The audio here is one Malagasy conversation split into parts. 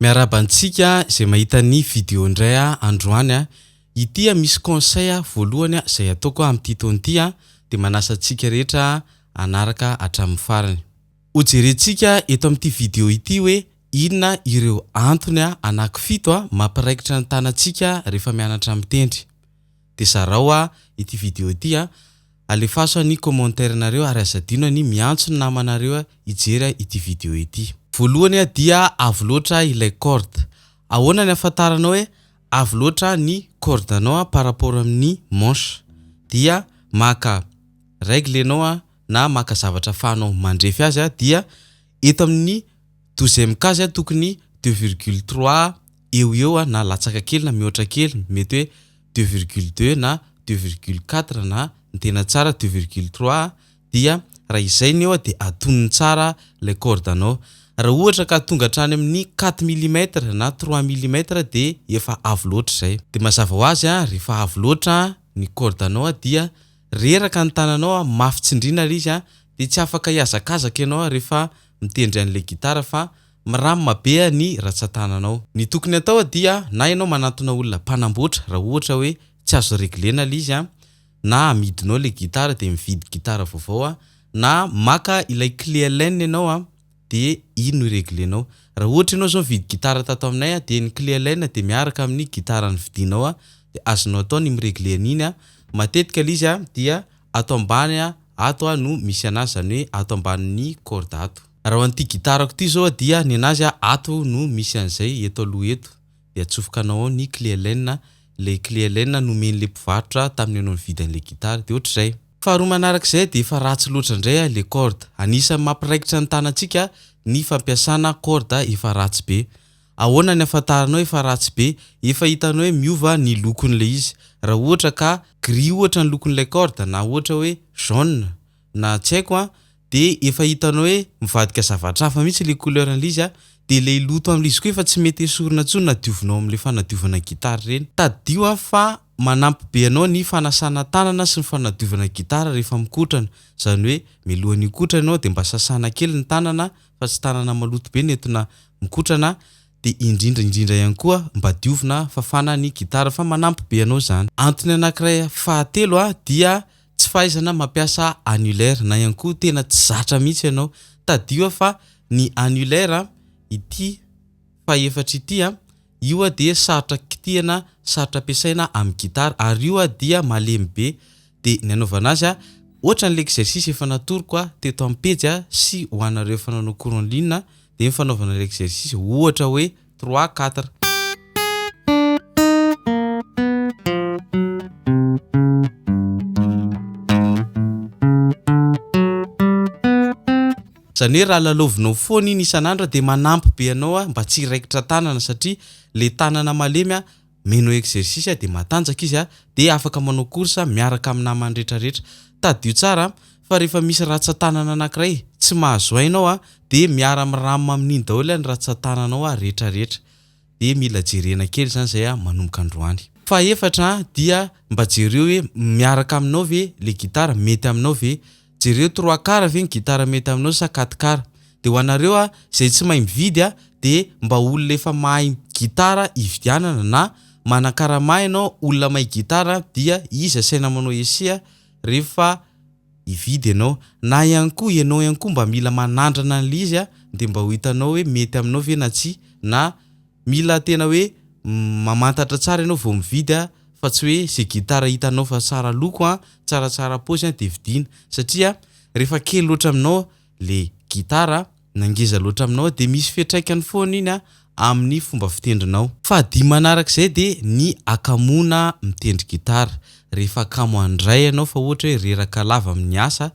Miarahaba antsika izay mahita ny video indray androany a. Ity misy conseil voalohany izay ataoko amin'ity taona ity dia manasa antsika rehetra hanaraka hatramin'ny farany. Hojerentsika eto amin'ity video ity hoe inona ireo antony anaky fito mampiraikitra ny tanantsika rehefa mianatra mitendry. Dia zarao ity video ity, alefaso ny commentaire nareo ary aza adino ny miantso ny namanareo hijery ity video ity. Voalohany dia avo loatra ilay corde. Ahoana ny ahafantaranao hoe avo loatra ny corde anao par rapport amin'ny manche? Dia maka règle ianao na maka zavatra ahafahanao mandrefy azy dia eto amin'ny douzième case tokony 2,3 eo eo na latsaka kely na mihoatra kely, mety hoe 2,2 na 2,4 na ny tena tsara 2,3. Dia raha izay ny eo dia atonony tsara ilay corde anao. Raha ohatra ka tonga hatrany amin'ny 4 millimètres na 3 millimètres dia efa avo loatra izay. Dia mazava ho azy, rehefa avo loatra ny corde anao dia reraka ny tananao, mafy tsindrina ilay izy, dia tsy afaka hihazakazaka ianao rehefa mitendry an'ilay gitara fa miramina be ny ratsan-tananao. Ny tokony atao dia na ianao manantona olona mpanamboatra raha ohatra hoe tsy azo reglena ilay izy, na amidinao ilay gitara dia mividy gitara vaovao, na maka ilay clé Allen ianao dia iny no reglenao. Raha ohatra ianao izao mividy gitara tato aminay dia ny clé Allen dia miaraka amin'ny gitara novidinao, dia azonao atao ny miregle an'iny. Matetika ilay izy dia ato ambany ato no misy anazy, izany hoe ato ambanin'ny corde ato. Raha ho an'ity gitarako ity izao dia ny anazy ato no misy an'izay eto aloha eto, dia atsofoka anao ao ny clé Allen, ilay clé Allen nomen'ilay mpivarotra tamin'ny ianao nividy an'ilay gitara, dia ohatr'izay. Faharoa manarak'izay dia efa ratsy loatra indray ilay corde. Anisan'ny mampiraikitra ny tanantsika ny fampiasana corde efa ratsy be. Ahoana ny ahafantaranao efa ratsy be? Efa hitanao hoe miova ny lokon'ilay izy. Raha ohatra ka gris ohatra ny lokon'ilay corde na ohatra hoe jaune na tsy haiko an, dia efa hitanao hoe mivadika zavatra hafa mihitsy ilay couleur an'ilay izy, dia ilay loto amin'ilay izy koa efa tsy mety esorina intsony na diovinao amin'ilay fanadiovana gitara ireny. Tadidio an fa manampy be anao ny fanasana tanana sy ny fanadiovana gitara rehefa mikotrana, izany hoe mialohan'ny hikotrana ianao dia mba sasana kely ny tanana fa tsy tanana maloto be no entina mikotrana, dia indrindra indrindra ihany koa mba diovina fafana ny gitara fa manampy be anao izany. Antony anankiray fahatelo dia tsy fahaizana mampiasa annulaire na ihany koa tena tsy zatra mihitsy ianao. Tadidio fa ny annulaire ity fahefatra ity, io dia sarotra kitihana, sarotra ampiasaina amin'ny gitara ary io dia malemy be. Dia ny anaovana azy, ohatran'ilay exercice efa natoroko teto amin'ny pejy sy ho anareo efa nanao cours en ligne, dia ny fanaovana ilay exercice ohatra hoe trois quatre. Izany hoe raha lalaovinao foana iny isan'andro dia manampy be anao mba tsy hiraikitra tanana satria ilay tanana malemy Mino exercice dia matanjaka izy dia afaka manao course miaraka amin'ny namany rehetra rehetra. Tadidio tsara fa rehefa misy ratsan-tanana anankiray tsy mahazo aina ao dia miara miram amin'iny daholo ny ratsan-tananao rehetra rehetra. Dia mila jerena kely izany izay manomboka androany. Fahefatra dia mba jereo hoe miaraka aminao ve le gitara, mety aminao ve? Jereo trois quarts ve ny gitara mety aminao sa quatre quarts? Dia ho anareo izay tsy mahay mividy dia mba olona efa mahay gitara hividianana na manankarama ianao olona mahay gitara dia izy asaina manao essai rehefa hividy ianao, na ihany koa ianao ihany koa mba mila manandrana an'ilay izy dia mba ho hitanao hoe mety aminao ve na tsia, na mila tena hoe mamantatra tsara ianao vao mividy fa tsy hoe izay gitara hitanao fa tsara loko, tsaratsara paozy dia vidiana satria rehefa kely loatra aminao le gitara na ngeza loatra aminao dia misy fiantraikany foana iny amin'ny fomba fitendrinao. Fahadimy manarak'izay dia ny hakamoana mitendry gitara. Rehefa kamo handray ianao fa ohatra hoe reraka lava amin'ny asa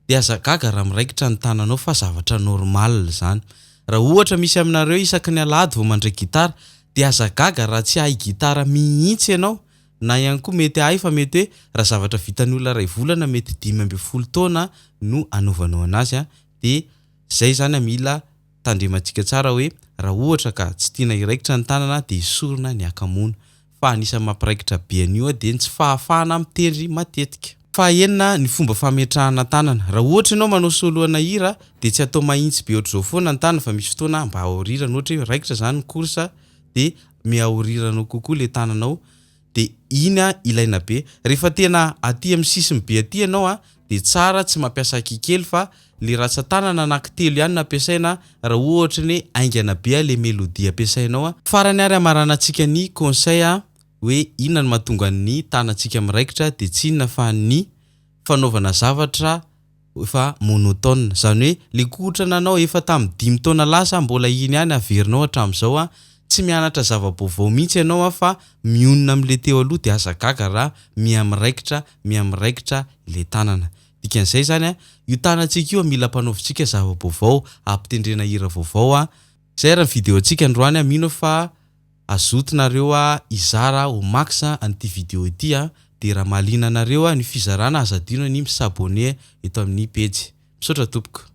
dia aza gaga raha miraikitra ny tananao fa zavatra normal izany. Raha ohatra misy aminareo isaky ny alahady vao mandray gitara dia aza gaga raha tsy hahay gitara mihitsy ianao na ihany koa mety hahay fa mety hoe raha zavatra vitan'ny olona iray volana mety 15 taona no anaovanao anazy dia izay izany mila tandremantsika tsara hoe raha ohatra ka tsy tiana hiraikitra ny tanana dia esorina ny hakamoana. Fa anisan'ny mampiraikitra be an'io dia ny tsy fahafahana mitendry matetika. Fahaenina, ny fomba fametrahana tanana. Raha ohatra ianao manao solo ana hira de tsy atao mahitsy be ohatr'izao foana ny tanana fa misy fotoana mba aorirana, ohatra hoe raikitra zany ny course de miaoriranao kokoa le tananao de iny a ilaina be. Rehefa tena aty amin'ny sisiny be aty ianao a de tsara tsy mampiasa kikely fa le ratsan-tanana anankitelo ihany no ampiasaina raha ohatra ny hoe haingana be le mélodie ampiasainao a. Farany ary hamaranantsika ny conseil a hoe inona no mahatonga ny tanantsika miraikitra de tsy inona fa ny fanaovana zavatra efa monotone, zany hoe le kotrana anao efa tamin'ny 5 taona lasa mbola iny ihany averinao hatramin'izao a, tsy mianatra zava-baovao mihitsy ianao a fa mionona am'le teo aloha, de aza gaga raha miha-miraikitra, miha-miraikitra le tanana. Dikan'izay zany a io tanantsika io mila ampanaovintsika zava-baovao, ampitendrena hira vaovao a. Zay raha ny vidéo antsika androany a, mino fa azotonareo a hizara au max an'ity vidéo ity a, de raha mahaliana anareo a ny fizarana, aza adino ny mi-s'abonner eto amin'ny pejy. Misaotra tompoko.